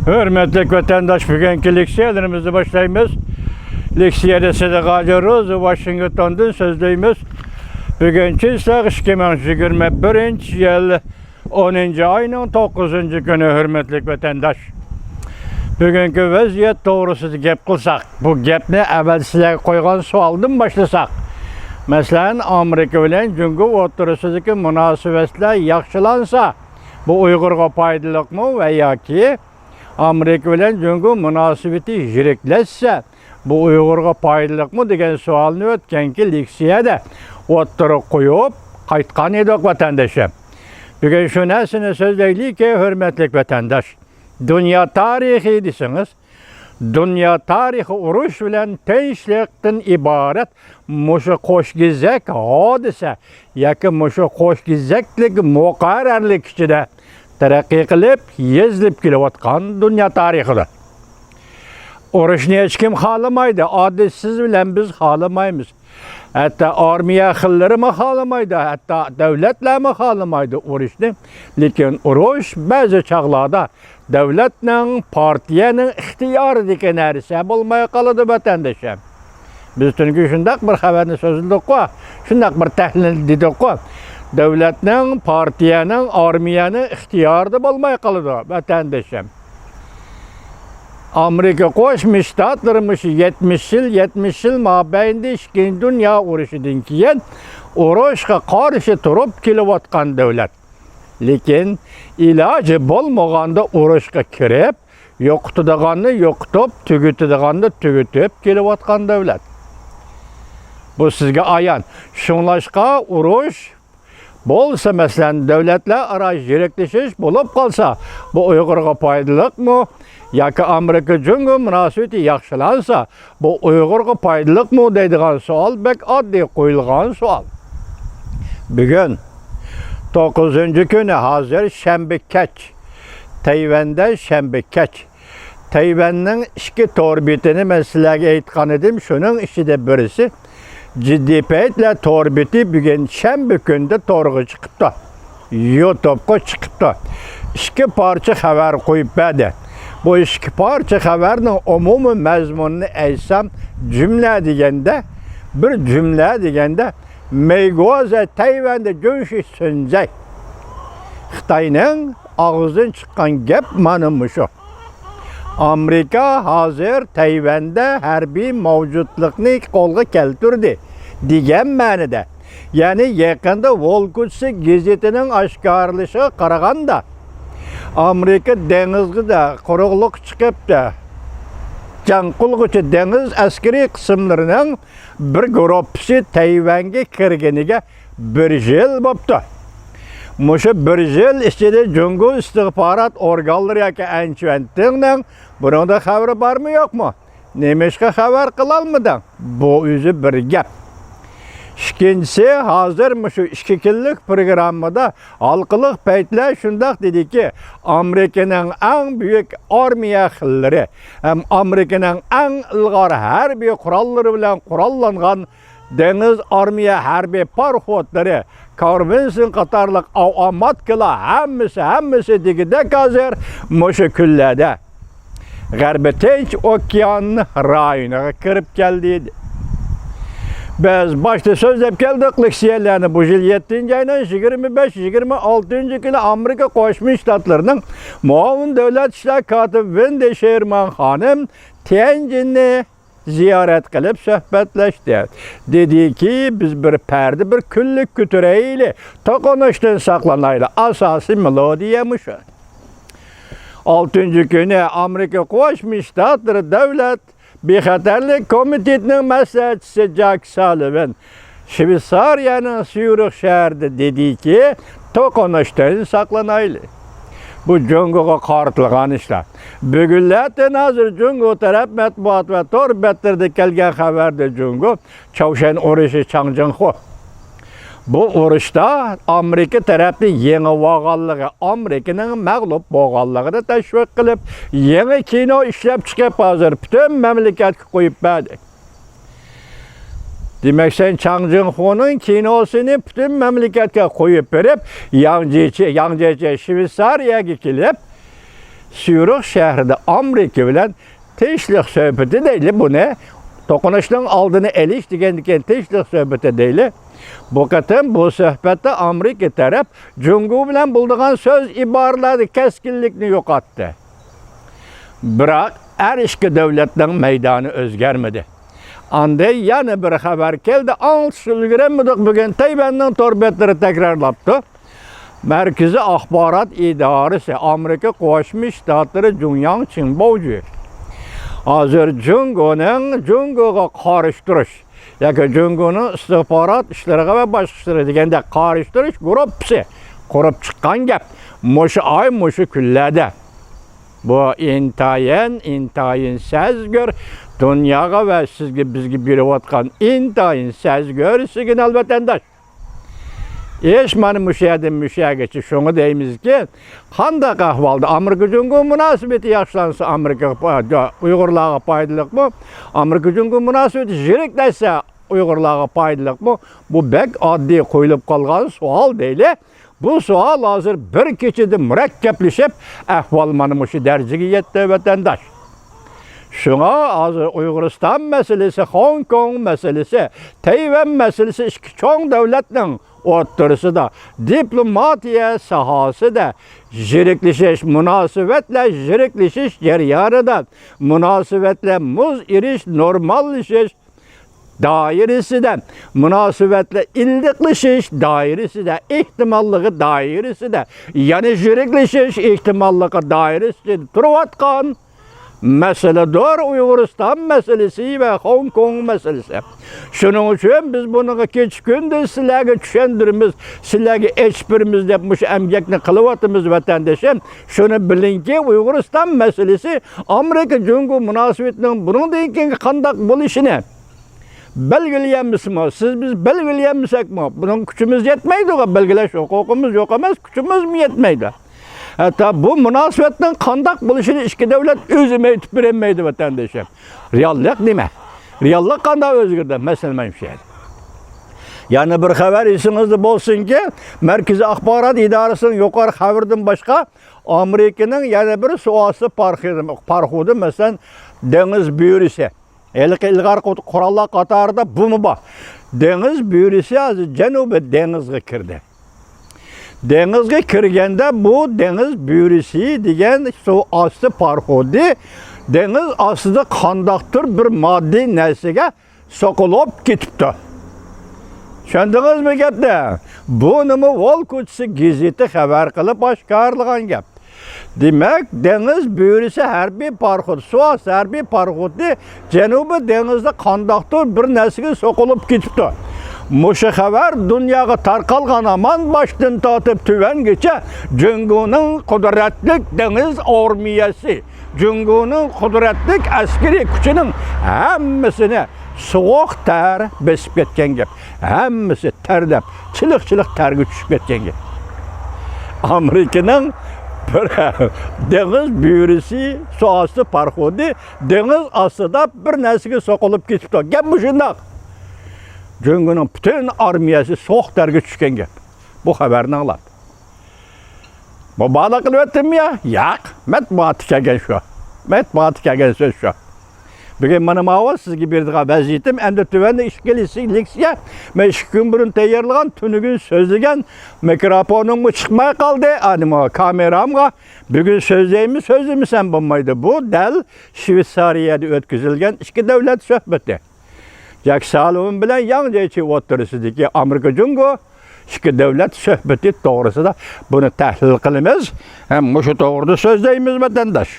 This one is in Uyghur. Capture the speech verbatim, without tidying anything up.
ھۆرمەتلىك ۋەتەنداش، بۈگۈنكى لېكسىيەلىرىمىزنى باشلايمىز. لېكسىيەدە سىدىق ھاجى روزى، ۋاشىنگتوندىن سۆزلەيمىز. بۈگۈن چىسلاق، ئىككى مىڭ يىگىرمە بىرىنچى يىل، ئونىنچى ئاينىڭ توققۇزىنچى كۈنى. ھۆرمەتلىك ۋەتەنداش، بۈگۈنكى ۋەزىيەت توغرىسىدا گەپ قىلساق، بۇ گەپنى ئەۋەل سىلەرگە قويغان سوئالدىن باشلىساق، مەسىلەن، ئامېرىكا بىلەن جۇڭگو ئوتتۇرىسىدىكى مۇناسىۋەتلەر ياخشىلانسا، بۇ ئۇيغۇرغا پايدىلىقمۇ ۋە ياكى ئامېرىكا بىلەن جۇڭگو مۇناسىۋىتى يىرىكلەشسە، بۇ ئۇيغۇرغا پايدىلىقمۇ دېگەن سوئالنى ئۆتكەنكى لېكسىيەدە ئوتتۇرىغا قويۇپ قايتقان ئىدۇق، ۋەتەندىشىم. بۈگۈن شۇ نەرسىنى سۆزلەيلىكى، ھۆرمەتلىك ۋەتەنداش. دۇنيا تارىخى دېسىڭىز، دۇنيا تارىخى ئۇرۇش بىلەن تىنچلىقتىن ئىبارەت مۇشۇ قوشكېزەك ھادىسە ياكى مۇشۇ قوشكېزەكلىك مۇقەررەرلىك ئىچىدە تەرەققىي قىلىپ، يېزىلىپ كېلىۋاتقان دۇنيا تارىخىدا. ئۇرۇشنى ھېچكىم خالىمايدۇ، ئاددىي سىز بىلەن بىز خالىمايمىز. ھەتتا ئارمىيە خىللىرىمۇ خالىمايدۇ، ھەتتا دۆلەتلەرمۇ خالىمايدۇ ئۇرۇشنى. لېكىن ئۇرۇش بەزى چاغلاردا دۆلەتنىڭ، پارتىيەنىڭ ئىختىيارىدىكى نەرسە بولماي قالىدۇ، ۋەتەندىشىم. بىز تۈنۈگۈن شۇنداق بىر خەۋەرنى سۆزلىدۇققۇ، شۇنداق بىر تەھلىل دېدۇققۇ، دۆلەتنىڭ، پارتىيەنىڭ، ئارمىيەنىڭ ئىختىيارىدا بولماي قالىدۇ، ۋەتەندىشىم. ئامېرىكا قوشما شتاتلىرى مۇشۇ يەتمىش يىل، يەتمىش يىل مابەينىدە ئىككىنچى دۇنيا ئۇرۇشىدىن كېيىن ئۇرۇشقا قارشى تۇرۇپ كېلىۋاتقان دۆلەت. لېكىن ئىلاجى بولمىغاندا ئۇرۇشقا كىرىپ، يوقىتىدىغاننى يوقىتىپ، تۈگىتىدىغاننى تۈگىتىپ كېلىۋاتقان دۆلەت. بۇ سىزگە ئايان. شۇڭلاشقا ئۇرۇش بولسا، مەسىلەن، دۆلەتلەر ئارا يىرىكلىشىش بولۇپ قالسا، بۇ ئۇيغۇرغا پايدىلىقمۇ ياكى ئامېرىكا جۇڭگو مۇناسىۋىتى ياخشىلانسا، بۇ ئۇيغۇرغا پايدىلىقمۇ دەيدىغان سوئال بەك ئاددىي قويۇلغان سوئال. بۈگۈن توققۇزىنچى كۈنى، ھازىر شەنبە كەچ. تەيۋەندە شەنبە كەچ. تەيۋەننىڭ ئىككى تور بېتىنى مەن سىلەرگە ئېيتقان ئىدىم، شۇنىڭ ئىچىدە بىرسى جىددىي پەيتلەر تور بېتى بۈگۈن شەنبە كۈندە تورغا چىقىپتۇ. يۇتۇبقا چىقىپتۇ. ئىككى پارچە خەۋەر قويۇپ بەردى. بۇ ئىككى پارچە خەۋەرنىڭ ئومۇمىي مەزمۇنىنى ئېيتسام، جۈملە دېگەندە، بىر جۈملە دېگەندە، مېيگۇزې تەيۋەندە جۈنشى سۈنزەي. خىتاينىڭ ئاغزىدىن چىققان گەپ مانا مۇشۇ. ئامېرىكا ھازىر تەيۋەندە ھەربىي مەۋجۇتلۇقنى قولغا كەلتۈردى دېگەن مەنىدە. يەنى يېقىندا ۋول كوچىسى گېزىتىنىڭ ئاشكارىلىشىغا قارىغاندا، ئامېرىكا دېڭىزغا قۇرۇقلۇققا چىقىپ، جەڭ قىلغۇچى دېڭىز ئەسكىرىي قىسىملىرىنىڭ بىر گۇرۇپپىسى تەيۋەنگە كىرگىنىگە بىر يىل بوپتۇ. مۇشۇ بىر يىل ئىچىدە جۇڭگو ئىستىخبارات ئورگانلىرى ياكى ئەنچۈەنتىڭنىڭ بۇنىڭدا خەۋىرى بارمۇ يوقمۇ؟ نېمىشقا خەۋەر قىلالمىدىڭ؟ بۇ ئۆزى بىر گەپ. ئىككىنچىسى، ھازىر مۇشۇ ئىككى كۈنلۈك پروگراممىدا ھالقىلىق پەيتلەر شۇنداق دېدىكى، ئامېرىكىنىڭ ئەڭ بۈيۈك ئارمىيە خىللىرى ھەم ئامېرىكىنىڭ ئەڭ ئىلغار ھەربىي قوراللىرى بىلەن قوراللانغان دېڭىز ئارمىيە ھەربىي پاراخوتلىرى، كارۋىنسون قاتارلىق ئاۋاماتكىلار ھەممىسى، ھەممىسى دېگۈدەك ھازىر مۇشۇ كۈنلەردە غەربىي تىنچ ئوكيان رايونىغا كىرىپ كەلدى. بىز باشتا سۆزلەپ كەلدۇق، لېكسىيەلەرنى بۇ يىل يەتتىنچى ئاينىڭ يىگىرمە بەش، يىگىرمە ئالتىنچى كۈنى ئامېرىكا قوشما شتاتلىرىنىڭ مۇئاۋىن دۆلەت ئىشلار كاتىپى ۋېندى شېرمان خانىم تيەنجىننى زىيارەت قىلىپ سۆھبەتلەشتى. دېدىكى، بىز بىر پەردە، بىر كۈنلۈك كۆتۈرەيلى، توقۇنۇشتىن ساقلىنايلى. ئاساسىي مېلودىيە مۇشۇ. ئالتىنچى كۈنى ئامېرىكا قوشما شتاتلىرى دۆلەت بىخەتەرلىك كومىتېتىنىڭ مەسلىھەتچىسى جاك سالىۋان شۋېتسارىيەنىڭ سيۇرىخ شەھىرىدە دېدىكى، توقۇنۇشتىن ساقلىنايلى. بۇ جۇڭگوغا قارىتىلغان ئىشلار. بۈگۈنلەردىن ھازىر جۇڭگو تەرەپ مەتبۇئات ۋە تور بەتلىرىدە كەلگەن خەۋەردە جۇڭگو چاۋشيەن ئۇرۇشى، چاڭ جىڭخۇ. بۇ ئۇرۇشتا ئامېرىكا تەرەپنى يېڭىۋالغانلىقى، ئامېرىكىنىڭ مەغلۇپ بولغانلىقىنى تەشۋىق قىلىپ، يېڭى كىنو ئىشلەپ چىقىپ، ھازىر پۈتۈن مەملىكەتكە قويۇپ بەردى. دېمەك، سەن چاڭ جىڭخۇنىڭ كىنوسىنى پۈتۈن مەملىكەتكە قويۇپ بېرىپ، ياڭ جيېچى، ياڭ جيېچى شۋېتسارىيەگە كېلىپ، سيۇرىخ شەھىرىدە ئامېرىكا بىلەن تىنچلىق سۆھبىتى دەيلى بۇنى. توقۇنۇشنىڭ ئالدىنى ئېلىش دېگەندىكىن تىنچلىق سۆھبىتى دەيلى. بۇ قېتىم بۇ سۆھبەتتە ئامېرىكا تەرەپ جۇڭگو بىلەن بولىدىغان سۆز ئىبارىلەردە كەسكىنلىكنى يوقاتتى. بىراق ھەر ئىككى دۆلەتنىڭ مەيدانى ئۆزگەرمىدى. ئاندىن يەنە بىر خەۋەر كەلدى. ئاڭلىتىشقا ئۈلگۈرەلمىدۇق. بۈگۈن تەيۋەننىڭ تور بەتلىرى تەكرارلاپتۇ. مەركىزىي ئاخبارات ئىدارىسى، ئامېرىكا قوشما شتاتلىرى جۇڭياڭ چىڭباۋجۈ ھازىر جۇڭگونىڭ، جۇڭگوغا قارشى تۇرۇش ياكى جۇڭگونىڭ ئىستىخبارات ئىشلىرىغا ۋە باشقا ئىشلىرىغا دېگەندەك قارشى تۇرۇش گۇرۇپپىسى قۇرۇپ چىققان گەپ. مۇشۇ ئاي، مۇشۇ كۈنلەردە. بۇ ئىنتايىن، ئىنتايىن سەزگۈر، دۇنياغا ۋە سىزگە، بىزگە بېرىۋاتقان ئىنتايىن سەزگۈر سىگنال، ۋەتەنداش. ئىش مانا مۇشۇ يەردىن مۇشۇ يەرگىچە. شۇڭا دەيمىزكى، قانداق ئەھۋالدا ئامېرىكا جۇڭگو مۇناسىۋىتى ياخشىلانسا، ئامېرىكىغا پا-، جا-، ئۇيغۇرلارغا پايدىلىقمۇ؟ ئامېرىكا جۇڭگو مۇناسىۋىتى يىرىكلەشسە، ئۇيغۇرلارغا پايدىلىقمۇ؟ بۇ بەك ئاددىي قويۇلۇپ قالغان سوئال دەيلى. بۇ سوئال ھازىر بىر كېچىدە مۇرەككەپلىشىپ، ئەھۋال مانا مۇشۇ دەرىجىگە يەتتى، ۋەتەنداش. شۇڭا ھازىر ئۇيغۇرىستان مەسىلىسى، خوڭكوڭ مەسىلىسى، تەيۋەن مەسىلىسى ئىككى چوڭ دۆلەتنىڭ ئوتتۇرىسىدا دىپلوماتىيە ساھەسىدە يىرىكلىشىش، مۇناسىۋەتلەر يىرىكلىشىش جەريانىدا مۇناسىۋەتلەر مۇز ئېرىش، نورماللىشىش دائىرىسىدە، مۇناسىۋەتلەر ئىللىقلىشىش دائىرىسىدە، ئېھتىماللىقى دائىرىسىدە، يەنە يىرىكلىشىش ئېھتىماللىقى دائىرىسىدە تۇرۇۋاتقان مەسىلىدۇر ئۇيغۇرىستان مەسىلىسى ۋە خوڭكوڭ مەسىلىسى. شۇنىڭ ئۈچۈن بىز بۇنىڭغا كېچە-كۈندۈز سىلەرگە چۈشەندۈرىمىز، سىلەرگە ئېچىپ بېرىمىز دەپ مۇشۇ ئەمگەكنى قىلىۋاتىمىز، ۋەتەندىشىم. شۇنى بىلىڭكى، ئۇيغۇرىستان مەسىلىسى ئامېرىكا جۇڭگو مۇناسىۋىتىنىڭ بۇنىڭدىن كېيىنكى قانداق بولۇشىنى بەلگىلىيەلمىسىمۇ، سىز بىز بەلگىلىيەلمىسەكمۇ، بۇنىڭ كۈچىمىز يەتمەيدۇ، بەلگىلەش ھوقۇقىمىز يوق ئەمەس، كۈچىمىزمۇ يەتمەيدۇ. ھەتتا بۇ مۇناسىۋەتنىڭ قانداق بولۇشىنى ئىككى دۆلەت ئۆزىمۇ ئېيتىپ بېرەلمەيدۇ، ۋەتەندىشىم. رېئاللىق نېمە؟ رېئاللىق قانداق ئۆزگەردى؟ مەسىلە مانا شۇ يەردە. يەنە بىر خەۋەر ئېسىڭىزدە بولسۇنكى، مەركىزىي ئاخبارات ئىدارىسىنىڭ يۇقىرى خەۋىرىدىن باشقا، ئامېرىكىنىڭ يەنە بىر سۇ ئاستى پارخىدى، پارخودى، مەسىلەن، دېڭىز بۈرىسى. ھېلىقى ئىلغار قۇ-، قوراللار قاتارىدا بۇمۇ بار. دېڭىز بۈرىسى ھازىر جەنۇبىي دېڭىزغا كىردى. دېڭىزغا كىرگەندە بۇ دېڭىز بۈرىسى دېگەن سۇ ئاستى پارخودى دېڭىز ئاستىدا قانداقتۇر بىر ماددىي نەرسىگە سوقۇلۇپ كېتىپتۇ. چۈشەندىڭىزمۇ گەپنى؟ بۇنىمۇ ۋول كوچىسى گېزىتى خەۋەر قىلىپ ئاشكارىلىغان گەپ. دېمەك، دېڭىز بۈرىسى ھەربىي پاراخوت، سۇ ئاستى ھەربىي پاراخوتى جەنۇبىي دېڭىزدا قانداقتۇر بىر نەرسىگە سوقۇلۇپ كېتىپتۇ. مۇشۇ خەۋەر دۇنياغا تارقالغان ھامان باشتىن تارتىپ تۆۋەنگىچە جۇڭگونىڭ قۇدرەتلىك دېڭىز ئارمىيەسى، جۇڭگونىڭ قۇدرەتلىك ئەسكىرىي كۈچىنىڭ ھەممىسىنى سوغۇق تەر بېسىپ كەتكەن گەپ. ھەممىسى تەردەپ، چىلىق-چىلىق تەرگە چۈشۈپ كەتكەن گەپ. ئامېرىكىنىڭ بىر دېڭىز بۈرىسى، سۇ ئاستى پاراخوتى دېڭىز ئاستىدا بىر نەرسىگە سوقۇلۇپ كېتىپتۇ. گەپ مۇشۇنداق. جۇڭگونىڭ پۈتۈن ئارمىيەسى سوغۇق تەرگە چۈشكەن گەپ. بۇ خەۋەرنى ئاڭلاپ. مۇبالىغە قىلىۋەتتىممۇ يا؟ ياق. مەتبۇئاتتا كەلگەن شۇ. مەتبۇئاتتا كەلگەن سۆز شۇ. بۈگۈن مانا ماۋۇ سىزگە بېرىدىغان ۋەزىيىتىم ئەمدى تۆۋەندە ئىككى لېكسىيە. مەن ئىككى كۈن بۇرۇن تەييارلىغان، تۈنۈگۈن سۆزلىگەن، مىكروفونۇمغا چىقماي قالدى. ئانىمۇ كامېرامغا بۈگۈن سۆزلەيمۇ، سۆزلىمىسەم بولمايدۇ. بۇ دەل شۋېتسارىيەدە ئۆتكۈزۈلگەن ئىككى دۆلەت سۆھبىتى. جاك سالىۋان بىلەن ياڭ جيېچى ئوتتۇرىسىدىكى ئامېرىكا جۇڭگو ئىككى دۆلەت سۆھبىتى توغرىسىدا بۇنى تەھلىل قىلىمىز ھەم مۇشۇ توغرىدا سۆزلەيمىز، ۋەتەنداش.